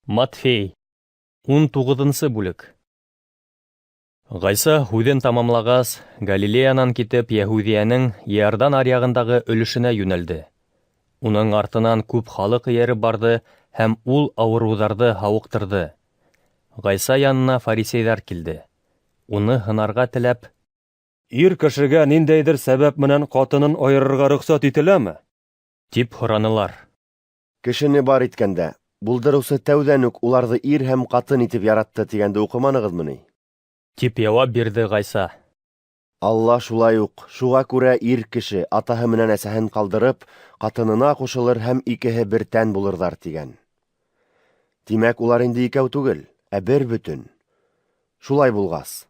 Матфей, 19-нсы бүлек. Ғайса һүҙен тамамлағас, Галилеянан китеп Йәһүҙиәнең Иордан аръяғындағы өлөшөнә йүнәлде. Уның артынан күп халыҡ эйәреп барҙы һәм ул ауырыуҙарҙы һауыҡтырҙы. Ғайса янына фарисейҙар килде. Уны һынарға теләп: Ир кешегә ниндәйҙер сәбәп менән ҡатынын айырырға рөхсәт ителәме? Тип һоранылар. Кешене бар иткәндә, Булдырыусы тәүҙән үк уларҙы ир һәм ҡатын итеп яратты тигәнде уҡыманығыҙмы ни? Тип яуап бирҙе Ғайса. Алла шулай уҡ, шуға күрә ир кеше атаһы менән әсәһен ҡалдырып, ҡатынына ҡушылыр һәм икеһе бер тән булырҙар тигән. Тимәк, улар инде икәү түгел, ә бер бөтөн. Шулай булғас,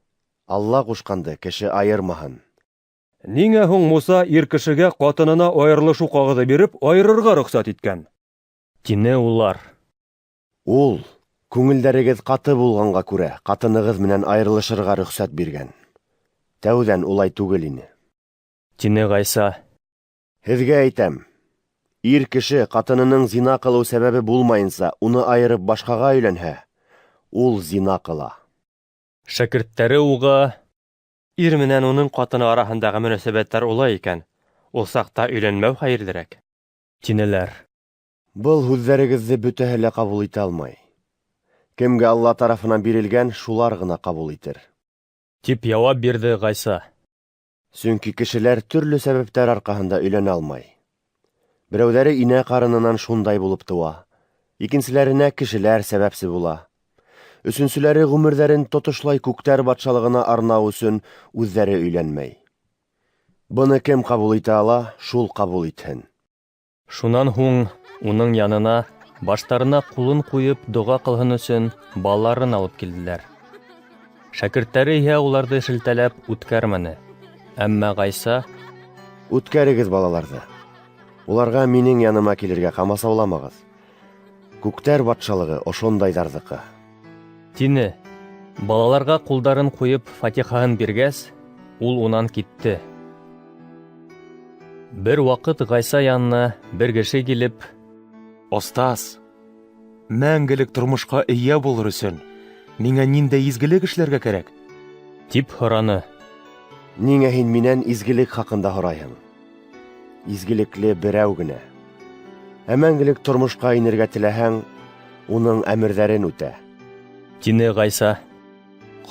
Алла ҡушҡанды кеше айырмаһын. Ниңә һуң Муса ир кешегә ҡатынына айырылышыу ҡағыҙы биреп айырырға рөхсәт иткән? Тине улар. Ул, күңелдәрегеҙ ҡаты булғанға күрә, ҡатынығыҙ менән айырылышырға рөхсәт биргән. Тәүҙән улай түгел ине. Тине Ғайса. Һеҙгә әйтәм, ир кеше ҡатынының зина ҡылыу сәбәбе булмайынса уны айырып башҡаға өйләнһә, ул зина ҡыла. Шәкерттәре уға: Ир менән уның ҡатыны араһындағы мөнәсәбәттәр улай икән, ул саҡта өйләнмәү хәйерлерәк. Тинеләр. Был һүҙҙәрегеҙҙе бөтәһе лә ҡабул итә алмай. Кемгә Алла тарафынан бирелгән, шулар ғына ҡабул итер. Тип яуап бирҙе Ғайса. Сөнки кешеләр төрлө сәбәптәр арҡаһында өйләнә алмай. Берәүҙәре инә ҡарынынан шундай булып тыуа, икенселәренә кешеләр сәбәпсе була. Өсөнсөләре ғүмерҙәрен тотошлай күктәр батшалығына арнау өсөн үҙҙәре өйләнмәй. Быны кем ҡабул итә ала, шул ҡабул итһен. Шунан һуң уның янына, баштарына ҡулын ҡуйып доға ҡылһын өсөн, балаларын алып килделәр. Шәкерттәре иһә уларҙы шелтәләп үткәрмәне. Әммә Ғайса: Үткәрегеҙ балаларҙы. Уларға минең яныма килергә ҡамасауламағыҙ. Күктәр батшалығы ошондайҙарҙыҡы. Тине. Балаларға ҡулдарын ҡуйып фатихаһын биргәс, ул унан китте. Бер ваҡыт Ғайса янына бер кеше килеп: Остаз, мәңгелек тормошҡа эйә булыр өсөн миңә ниндәй изгелек эшләргә кәрәк? Тип һораны. Ниңә һин минән изгелек хаҡында һорайһың? Изгелекле берәү генә. Ә мәңгелек тормошҡа инергә теләһәң, уның әмерҙәрен үтә. Тине Ғайса.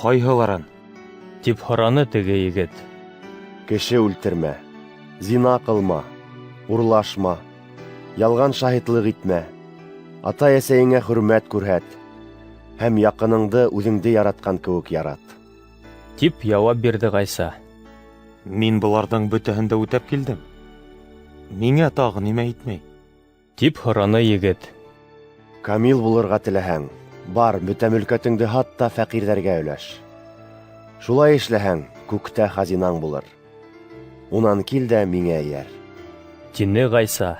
Ҡайһыларын? Тип һораны теге егет. Кеше үлтермә, зина ҡылма, урлашма, ялған шаһитлыҡ итмә, атай-әсәйеңә хөрмәт күрһәт һәм яҡыныңды үҙеңде яратҡан кеүек ярат. Тип яуап бирҙе Ғайса. Мин быларҙың бөтәһен дә үтәп килдем. Миңә тағы нимә етмәй? Тип һораны егет. Камил булырға теләһәң, бар, бөтә мөлкәтеңде һат та фәҡирҙәргә өләш. Шулай эшләһәң, күктә хазинаң булыр. Унан кил дә миңә эйәр. Тине Ғайса.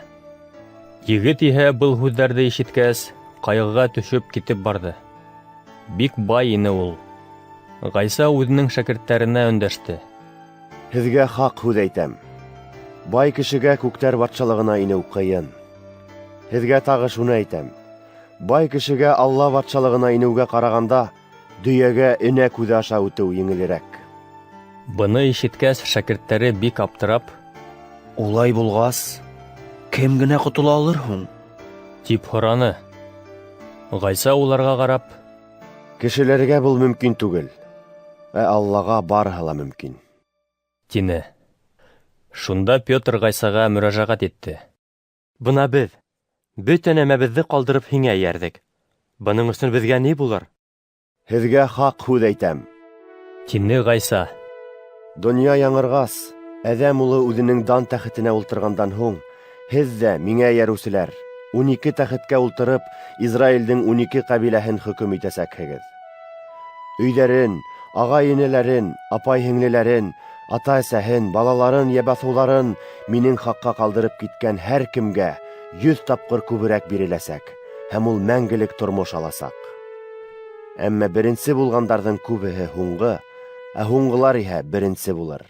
Егет иһә был һүҙҙәрҙе ишеткәс, ҡайғыға төшөп китеп барҙы. Бик бай ине ул. Ғайса үҙенең шәкерттәренә өндәште. Һеҙгә хаҡ һүҙ әйтәм. Бай кешегә күктәр батшалығына инеү ҡыйын. Һеҙгә тағы шуны әйтәм. Бай кешегә Алла батшалығына инеүгә ҡарағанда, дөйәгә энә күҙе аша үтеү еңелерәк. Быны ишеткәс, шәкерттәре бик аптырап: Улай булғас, кем генә ҡотола алыр һуң? Тип һораны. Ғайса уларға ҡарап: Кешеләргә был мөмкин түгел, ә Аллаға барыһы ла мөмкин. Тине. Шунда Петр Ғайсаға мөрәжәғәт итте. Бына беҙ, бөтә нәмәбеҙҙе ҡалдырып, һиңә эйәрҙек. Бының өсөн беҙгә ни булыр? Һеҙгә хаҡ һүҙ әйтәм. Тине Ғайса. Донъя яңырғас, Әҙәм улы үҙенең дан тәхетенә ултырғандан һуң, һеҙ ҙә, миңә эйәреүселәр, 12 тәхеткә ултырып, Израилдең 12 ҡәбиләһен хөкөм итәсәкһегеҙ. Өйҙәрен, ағай-энеләрен, апай-һеңлеләрен, ата-әсәһен, балаларын йә баҫыуҙарын минең хаҡҡа ҡалдырып киткән һәр кемгә 100 тапҡыр күберәк биреләсәк, һәм ул мәңгелек тормош аласаҡ. Әммә беренсе булғандарҙың күбеһе һуңғы, ә һуңғылар иһә беренсе булыр.